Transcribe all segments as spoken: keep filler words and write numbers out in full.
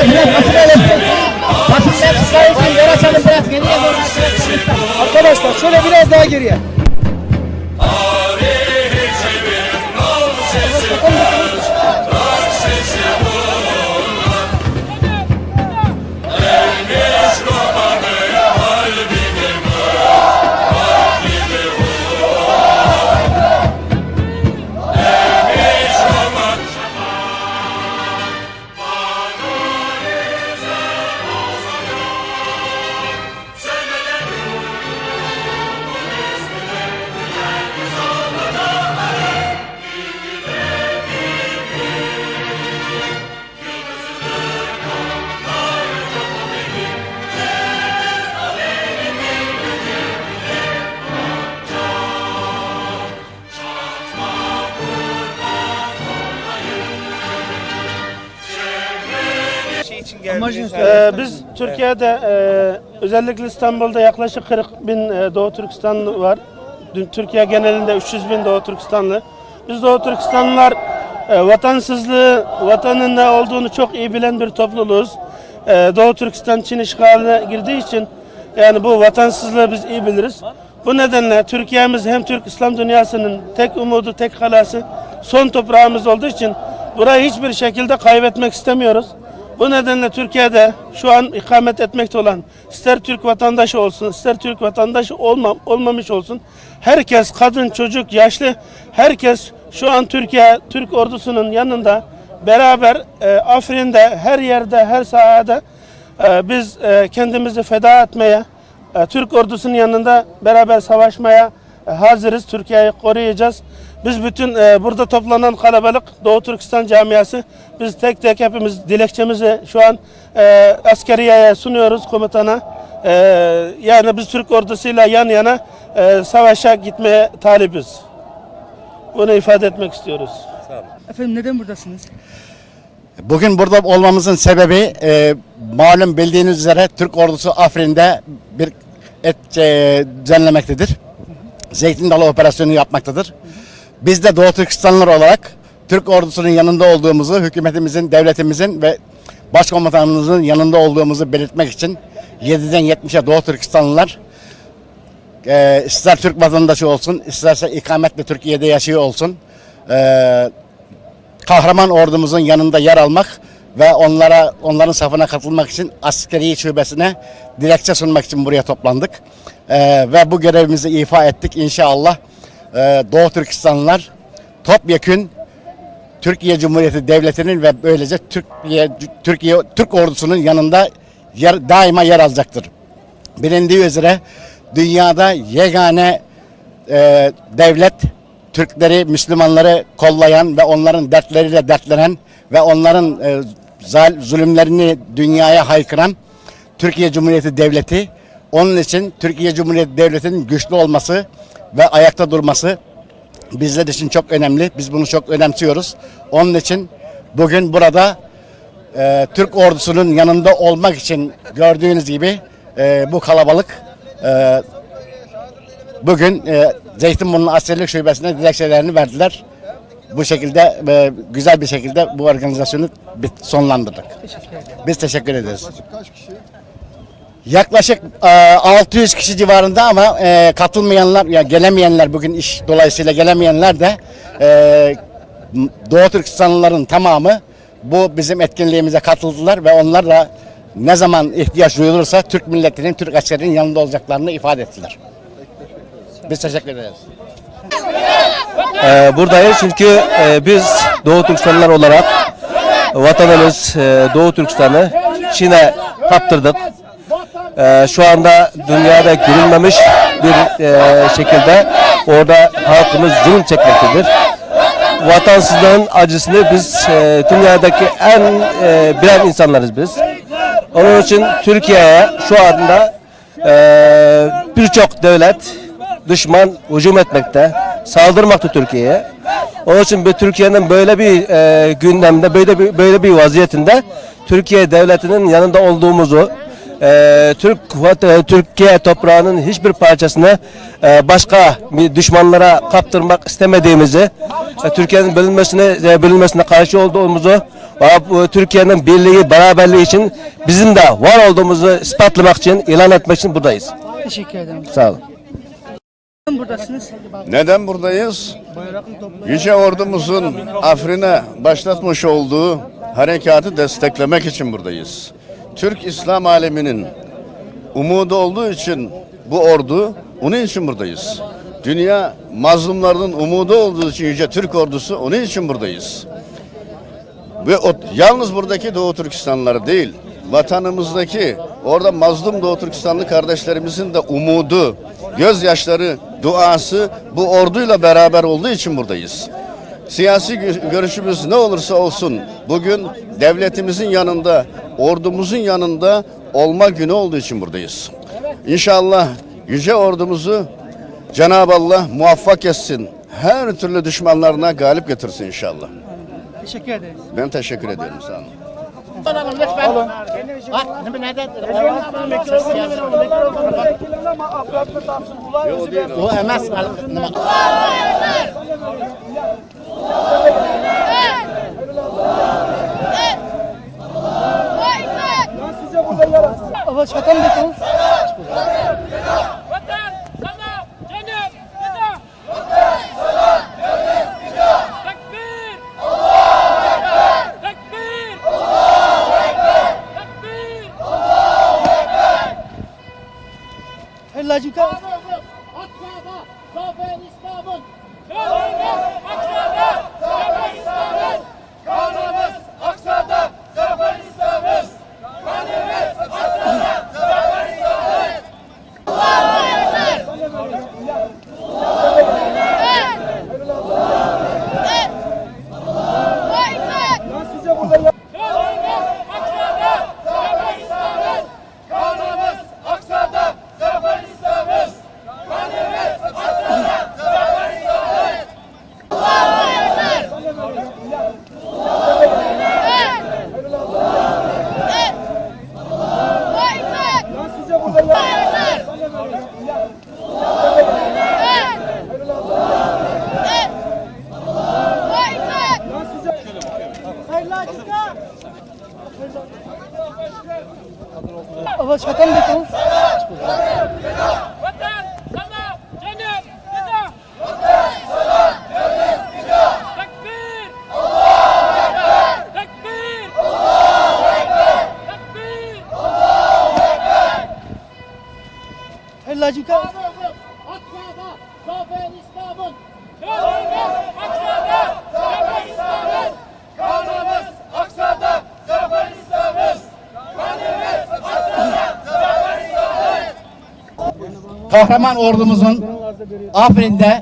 Biraz açılalım. Basın biraz çıkarırken yer açalım biraz geriye doğru. Arkadaşlar şöyle biraz daha geriye. Ee, biz Türkiye'de, e, özellikle İstanbul'da yaklaşık kırk bin, e, Doğu Türkistan var. Dün Türkiye genelinde üç yüz bin Doğu Türkistanlı. Biz Doğu Türkistanlılar, e, vatansızlığı, vatanın ne olduğunu çok iyi bilen bir topluluğuz. E, Doğu Türkistan Çin işgaline girdiği için, yani, bu vatansızlığı biz iyi biliriz. Bu nedenle Türkiye'miz hem Türk İslam dünyasının tek umudu, tek halası, son toprağımız olduğu için burayı hiçbir şekilde kaybetmek istemiyoruz. Bu nedenle Türkiye'de şu an ikamet etmekte olan, ister Türk vatandaşı olsun, ister Türk vatandaşı olma-, olmamış olsun, herkes, kadın, çocuk, yaşlı, herkes şu an Türkiye, Türk ordusunun yanında beraber, e, Afrin'de, her yerde, her sahada, e, biz, e, kendimizi feda etmeye, e, Türk ordusunun yanında beraber savaşmaya, e, hazırız. Türkiye'yi koruyacağız. Biz bütün, e, burada toplanan kalabalık Doğu Türkistan camiası, biz tek tek hepimiz dilekçemizi şu an, e, askeriyeye sunuyoruz, komutana. E, yani biz Türk ordusuyla yan yana, e, savaşa gitmeye talibiz. Bunu ifade etmek istiyoruz. Efendim, neden buradasınız? Bugün burada olmamızın sebebi, e, malum bildiğiniz üzere Türk ordusu Afrin'de bir et, e, düzenlemektedir. Zeytin Dalı operasyonu yapmaktadır. Biz de Doğu Türkistanlılar olarak Türk ordusunun yanında olduğumuzu, hükümetimizin, devletimizin ve başkomutanımızın yanında olduğumuzu belirtmek için yediden yetmişe Doğu Türkistanlılar, e, ister Türk vatandaşı olsun, isterse ikametle Türkiye'de yaşıyor olsun, e, kahraman ordumuzun yanında yer almak ve onlara, onların safına katılmak için askeri şubesine dilekçe sunmak için buraya toplandık. Ee, ve bu görevimizi ifa ettik. İnşallah, e, Doğu Türkistanlılar topyekün Türkiye Cumhuriyeti Devleti'nin ve böylece Türkiye, Türkiye, Türk ordusunun yanında yer, daima yer alacaktır. Bilindiği üzere dünyada yegane, e, devlet Türkleri, Müslümanları kollayan ve onların dertleriyle dertlenen ve onların, e, zal-, zulümlerini dünyaya haykıran Türkiye Cumhuriyeti Devleti. Onun için Türkiye Cumhuriyeti Devleti'nin güçlü olması ve ayakta durması bizler için çok önemli. Biz bunu çok önemsiyoruz. Onun için bugün burada, e, Türk ordusunun yanında olmak için gördüğünüz gibi, e, bu kalabalık, e, bugün, e, Zeytinburnu Askerlik Şubesi'ne dilekçelerini verdiler. Bu şekilde, e, güzel bir şekilde bu organizasyonu bit-, sonlandırdık. Biz teşekkür ederiz. Yaklaşık, e, altı yüz kişi civarında ama, e, katılmayanlar, ya gelemeyenler, bugün iş dolayısıyla gelemeyenler de, e, Doğu Türkistanlıların tamamı bu bizim etkinliğimize katıldılar ve onlar da ne zaman ihtiyaç duyulursa Türk milletinin, Türk askerinin yanında olacaklarını ifade ettiler. Biz teşekkür ederiz. Ee, buradayız çünkü, e, biz Doğu Türkistanlılar olarak vatanımız, e, Doğu Türkistan'ı Çin'e kaptırdık. Ee, şu anda dünyada görülmemiş bir, e, şekilde orada halkımız zulüm çekmektedir. Vatansızlığın acısını biz, e, dünyadaki en, e, bilen insanlarız biz. Onun için Türkiye'ye şu anda, e, birçok devlet düşman hücum etmekte, saldırmakta Türkiye'ye. Onun için bu Türkiye'nin böyle bir, e, gündemde, böyle bir, böyle bir vaziyetinde Türkiye devletinin yanında olduğumuzu, e, Türk vat-, e, Türkiye toprağının hiçbir parçasını, e, başka bir düşmanlara kaptırmak istemediğimizi, Türkiye'nin bölünmesine, e, bölünmesine karşı olduğumuzu ve bu Türkiye'nin birliği, beraberliği için bizim de var olduğumuzu ispatlamak için, ilan etmek için buradayız. Teşekkür ederim. Sağ olun. Buradasınız. Neden buradayız? Yüce ordumuzun Afrin'e başlatmış olduğu harekatı desteklemek için buradayız. Türk İslam aleminin umudu olduğu için bu ordu, onun için buradayız. Dünya mazlumlarının umudu olduğu için Yüce Türk ordusu, onun için buradayız. Ve o, yalnız buradaki Doğu Türkistanlıları değil, vatanımızdaki, orada mazlum Doğu Türkistanlı kardeşlerimizin de umudu, gözyaşları, duası bu orduyla beraber olduğu için buradayız. Siyasi gö-, görüşümüz ne olursa olsun, bugün devletimizin yanında, ordumuzun yanında olma günü olduğu için buradayız. İnşallah yüce ordumuzu Cenab-ı Allah muvaffak etsin. Her türlü düşmanlarına galip getirsin inşallah. Teşekkür ederiz. Ben teşekkür ediyorum, sağ olun. Alalım lütfen. Bak, ne, ne, ne, o emas. Vatan sana, canım, feda. Tekbir! Allahu Ekber! Tekbir! Allahu Ekber! Tekbir! Allahu Ekber! Aksa'da zafer İslam'ın! Kanımız Aksa'da zafer İslam'ın! Kanımız Aksa'da zafer İslam'ın! Kanımız Aksa'da zafer İslam'ın! Vatan bekliyoruz. Vatan sana, canım, feda! Tekbir! Tekbir! Tekbir! Hayırlı olsun. Aksa'da zafer İslam'ın! Kanımız Aksa'da zafer İslam'ın! Kanımız Aksa'da zafer İslam'ın! Kanımız Aksa'da zafer İslam'ın! Kahraman ordumuzun Afrin'de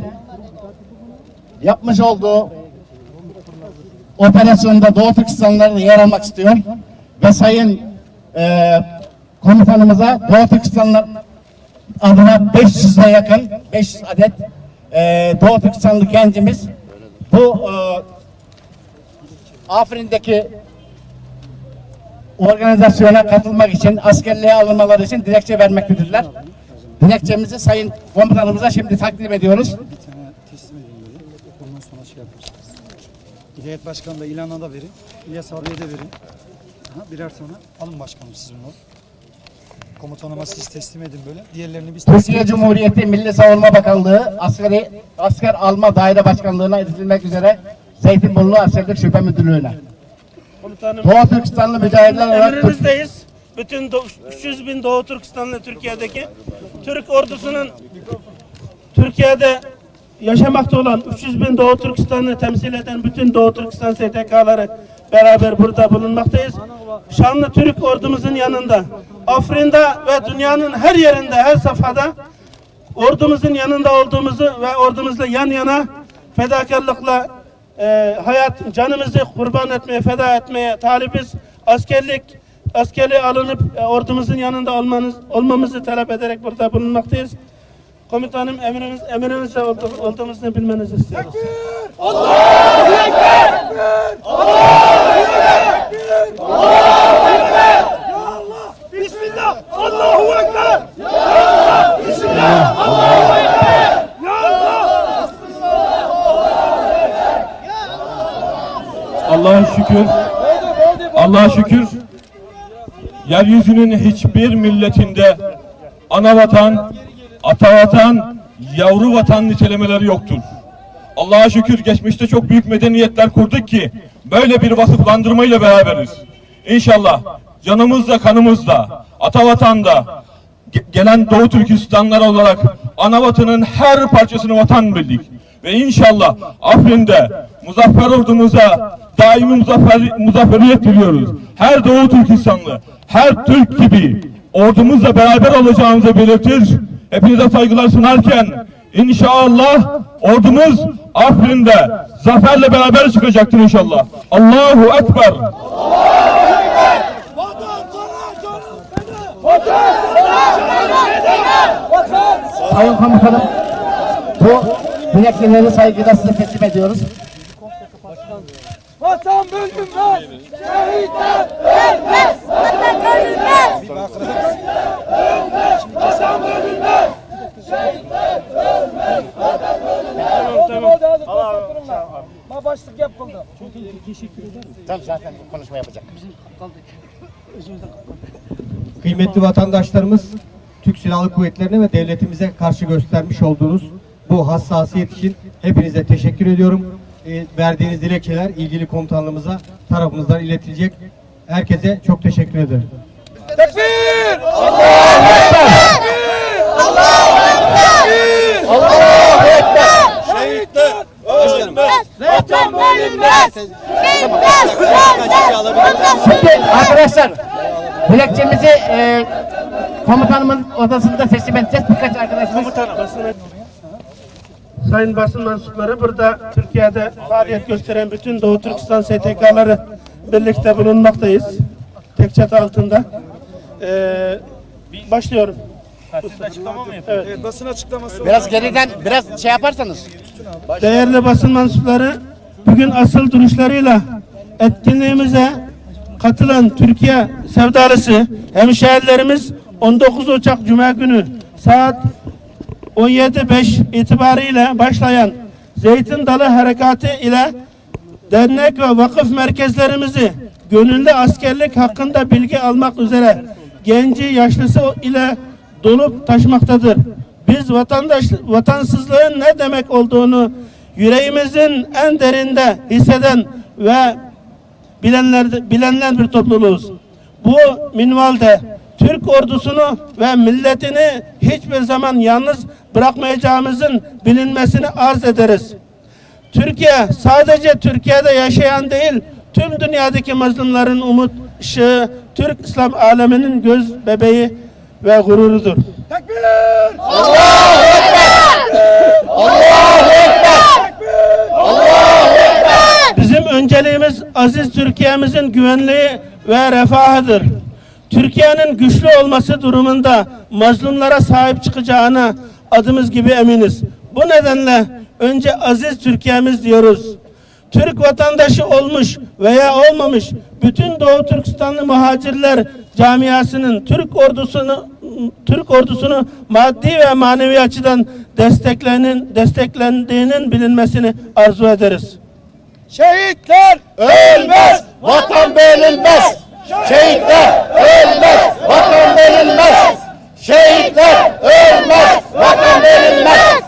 yapmış olduğu operasyonda Doğu Türkistanlıları da yer almak istiyor. Ve sayın, e, komutanımıza Doğu Türkistanlılar adına beş yüze yakın, beş yüz adet, e, Doğu Türkistanlı gencimiz bu, e, Afrin'deki organizasyona katılmak için, askerliğe alınmaları için dilekçe vermektedirler. Dilekçemizi sayın komutanımıza şimdi takdim ediyoruz. Bir tane teslim edin böyle. Ondan sonra şey yaparsınız. İlahiyat Başkanı da İlhan'a da verin. İlyas abiye de verin. Aha, birer tane. Alın başkanım siz bunları. Komutanıma siz teslim edin böyle. Diğerlerini biz Türkiye Cumhuriyeti Milli Savunma Bakanlığı Askeri, Asker Alma Daire Başkanlığı'na iletilmek üzere Zeytinburnu Askerlik Şube Müdürlüğü'ne. Komutanım, Doğu Türkistanlı mücahitler olarak emrinizdeyiz. Bütün do-, üç yüz bin Doğu Türkistanlı Türkiye'deki Türk ordusunun Türkiye'de yaşamakta olan üç yüz bin Doğu Türkistan'ı temsil eden bütün Doğu Türkistan S T K'ları beraber burada bulunmaktayız. Şanlı Türk ordumuzun yanında, Afrin'de ve dünyanın her yerinde, her safhada ordumuzun yanında olduğumuzu ve ordumuzla yan yana fedakarlıkla, e, hayat, canımızı kurban etmeye, feda etmeye talibiz. Askerlik, askerliğe alınıp, e, ordumuzun yanında olmanız, olmamızı talep ederek burada bulunmaktayız. Komutanım, emriniz, emrinizde oldu-, olduğumuzu bilmenizi istiyoruz. Bismillah, Allahu Ekber! Ya Allah, Bismillah, Allahu Ekber! Ya Allah! Allah'a şükür, Allah'a şükür, yeryüzünün hiçbir milletinde ana vatan, ata vatan, yavru vatan nitelemeleri yoktur. Allah'a şükür, geçmişte çok büyük medeniyetler kurduk ki böyle bir vasıflandırmayla beraberiz. İnşallah canımızla, kanımızla, ata vatanda, ge- gelen Doğu Türkistanlar olarak ana vatanın her parçasını vatan bildik. Ve inşallah Afrin'de muzaffer ordumuza daimi muzaffer, muzafferiyet diliyoruz. Her Doğu Türkistanlı, her Türk gibi ordumuzla beraber olacağımızı belirtir. Hepinize saygılar sunarken inşallah ordumuz Afrin'de zaferle beraber çıkacaktır inşallah. Allahu Ekber. Sayın komutanım, bu bileklikleri saygıyla size teslim ediyoruz. Vatan bölünmez, şehitler ölmez, vatan bölünmez. Vatan bölünmez, şehitler ölmez, vatan bölünmez. Tamam, tamam. Oldu, oldu, oldu. Tamam, tamam. Ma başlık yapıldı. Tamam, zaten konuşma yapacak. Kıymetli vatandaşlarımız, Türk Silahlı Kuvvetlerine ve devletimize karşı göstermiş olduğunuz bu hassasiyet için hepinize teşekkür ediyorum. E, verdiğiniz dilekçeler ilgili komutanlığımıza tarafımızdan iletilecek. Herkese çok teşekkür ederim. Tekbir! Allahu Ekber! Allahu Ekber! Allahu Ekber! Şehitler ölmez! Vatan bölünmez! Şehitler ölmez! Şimdi arkadaşlar, dilekçemizi e, komutanımın odasında teslim edeceğiz. Birkaç arkadaşımız. Sayın basın mensupları, burada Türkiye'de faaliyet gösteren bütün Doğu Türkistan S T K'ları birlikte bulunmaktayız. Tek çatı altında. Ee, başlıyorum. Evet. Biraz geriden, biraz şey yaparsanız. Değerli basın mensupları, bugün asıl duruşlarıyla etkinliğimize katılan Türkiye sevdalısı hemşehrilerimiz on dokuz Ocak Cuma günü saat on yedi beş itibariyle başlayan Zeytin Dalı Harekatı ile dernek ve vakıf merkezlerimizi gönüllü askerlik hakkında bilgi almak üzere genci yaşlısı ile dolup taşmaktadır. Biz vatandaş, vatansızlığın ne demek olduğunu yüreğimizin en derinde hisseden ve bilenler, bilenler bir topluluğuz. Bu minvalde Türk ordusunu ve milletini hiçbir zaman yalnız bırakmayacağımızın bilinmesini arz ederiz. Türkiye sadece Türkiye'de yaşayan değil, tüm dünyadaki mazlumların umut ışığı, Türk İslam aleminin göz bebeği ve gururudur. Tekbir! Allahu Ekber! Allahu Ekber! Allahu Ekber! Bizim önceliğimiz aziz Türkiye'mizin güvenliği ve refahıdır. Türkiye'nin güçlü olması durumunda mazlumlara sahip çıkacağına adımız gibi eminiz. Bu nedenle önce aziz Türkiye'miz diyoruz. Türk vatandaşı olmuş veya olmamış bütün Doğu Türkistanlı muhacirler camiasının Türk ordusunu Türk ordusunu maddi ve manevi açıdan desteklenin, desteklendiğinin bilinmesini arzu ederiz. Şehitler ölmez, vatan bölünmez. Şehitler ölmez, vatan bölünmez. Şehitler ölmez, vatan bölünmez.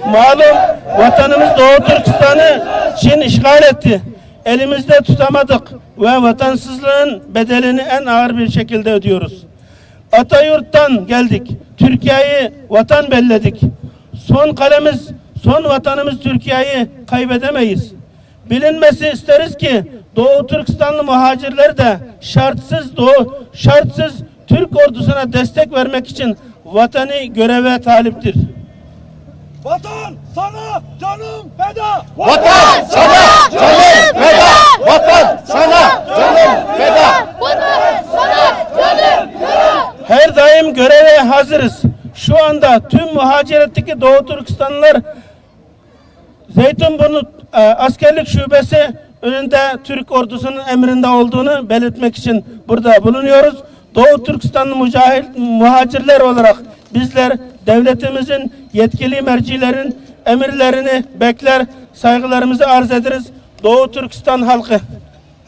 Malum, vatanımız Doğu Türkistan'ı Çin işgal etti. Elimizde tutamadık ve vatansızlığın bedelini en ağır bir şekilde ödüyoruz. Atayurt'tan geldik, Türkiye'yi vatan belledik. Son kalemiz, son vatanımız Türkiye'yi kaybedemeyiz. Bilinmesi isteriz ki Doğu Türkistanlı muhacirler de şartsız Doğu, şartsız Türk ordusuna destek vermek için vatani göreve taliptir. Vatan sana canım feda. Vatan sana canım feda. Vatan sana canım feda. Her daim göreve hazırız. Şu anda tüm muhaciretteki Doğu Türkistanlılar Zeytinburnu e, askerlik şubesi önünde Türk ordusunun emrinde olduğunu belirtmek için burada bulunuyoruz. Doğu Türkistanlı mücahit, muhacirler olarak bizler devletimizin yetkili mercilerin emirlerini bekler, saygılarımızı arz ederiz. Doğu Türkistan halkı.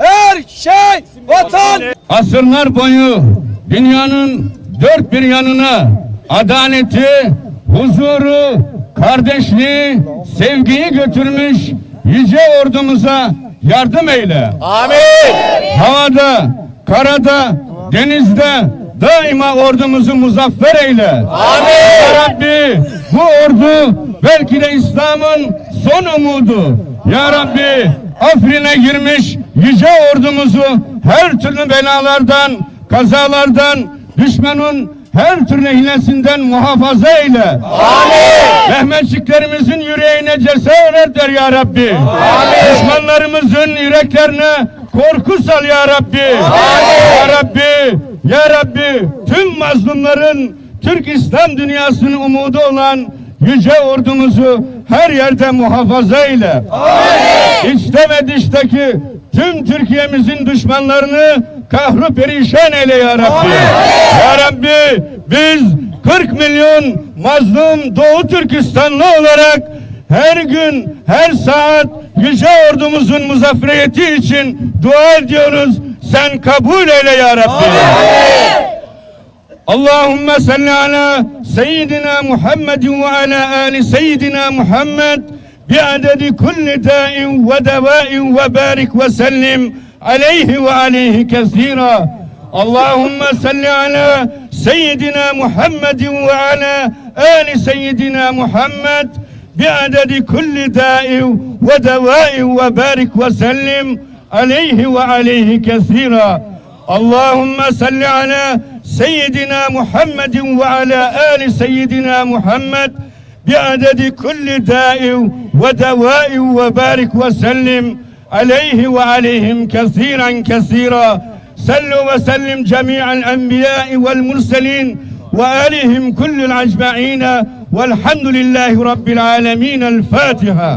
Her şey vatan. Asırlar boyu dünyanın dört bir yanına adaleti, huzuru, kardeşliği, sevgiyi götürmüş yüce ordumuza yardım eyle. Amin. Havada, karada, denizde daima ordumuzu muzaffer eyle. Amin. Ya Rabbi, bu ordu belki de İslam'ın son umudu. Ya Rabbi, Afrin'e girmiş yüce ordumuzu her türlü belalardan, kazalardan, düşmanın her türlü hilesinden muhafaza eyle. Amin. Mehmetçiklerimizin yüreğine cesaret ver ya Rabbi. Amin. Düşmanlarımızın yüreklerine korku sal ya Rabbi. Amin. Ya Rabbi, ya Rabbi, tüm mazlumların, Türk İslam dünyasının umudu olan yüce ordumuzu her yerde muhafaza eyle. Amin. İçte ve dıştaki tüm Türkiye'mizin düşmanlarını kahru perişan eyle ya Rabbi. Amin. Ya Rabbi, biz kırk milyon mazlum Doğu Türkistanlı olarak her gün, her saat yüce ordumuzun muzafferiyeti için dua ediyoruz. Sen kabul eyle ya Rabbi. Amin. اللهم صل على سيدنا محمد وعلى آل سيدنا محمد بعدد كل داء ودواء وبارك وسلم عليه وعليه كثيرا. اللهم صل على سيدنا محمد وعلى آل سيدنا محمد بعدد كل داء ودواء وبارك وسلم عليه وعليه كثيرا. اللهم صل على سيدنا محمد وعلى آل سيدنا محمد بعدد كل داء ودواء وبارك وسلم عليه وعليهم كثيرا كثيرا. صلوا وسلم جميع الأنبياء والمرسلين وآلهم كل أجمعين والحمد لله رب العالمين. الفاتحة.